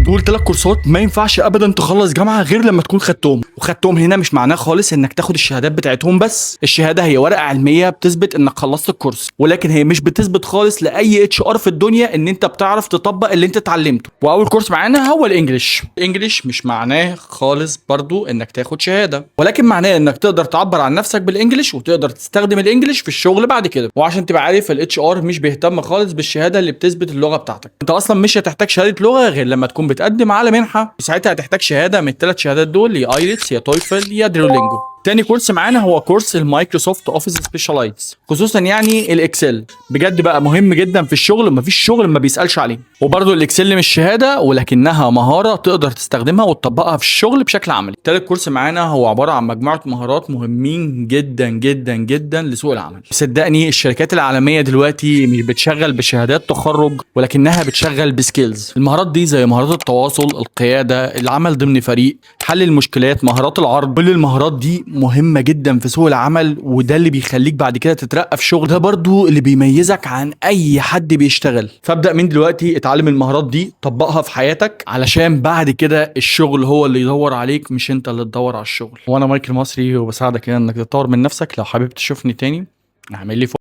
دول 3 كورسات ما ينفعش ابدا تخلص جامعه غير لما تكون خدتهم. وخدتهم هنا مش معناه خالص انك تاخد الشهادات بتاعتهم بس. الشهادة هي ورقة علمية بتثبت انك خلصت الكورس، ولكن هي مش بتثبت خالص لاي HR في الدنيا ان انت بتعرف تطبق اللي انت اتعلمته. واول كورس معانا هو ال English. ال English مش معناه خالص برضو انك تاخد شهادة، ولكن معناه انك تقدر تعبر عن نفسك بال English وتقدر تستخدم ال English في الشغل بعد كده. وعشان تبقى عارف، ال HR مش بيهتم خالص بالشهادة اللي بتثبت اللغة بتاعتك. انت اصلا مش هتحتاج شهادة لغة غير لما تكون بتقدم على منحه، ساعتها هتحتاج شهادة من الثلاث شهادات دول، يا IELTS يا TOEFL يا Duolingo. تاني كورس معانا هو كورس ال Microsoft Office Specialize، خصوصا يعني ال Excel. بجد بقى مهم جدا في الشغل، ومفيش شغل ما بيسالش عليه. وبرده ال Excel مش شهادة ولكنها مهارة تقدر تستخدمها وتطبقها في الشغل بشكل عملي. تالت كورس معانا هو عبارة عن مجموعة مهارات مهمين جدا جدا جدا لسوق العمل. صدقني الشركات العالمية دلوقتي مش بتشغل بشهادات تخرج، ولكنها بتشغل ب skills. المهارات دي زي مهارات التواصل، القياده، العمل ضمن فريق، حل المشكلات، مهارات العرض. كل المهارات دي مهمة جدا في سوق العمل، وده اللي بيخليك بعد كده تترقى في شغل، ده برضو اللي بيميزك عن اي حد بيشتغل. فابدأ من دلوقتي اتعلم المهارات دي، طبقها في حياتك، علشان بعد كده الشغل هو اللي يدور عليك مش انت اللي تدور على الشغل. وانا مايكل مصري وبساعدك انك تطور من نفسك. لو حابب تشوفني تاني اعمل لي follow.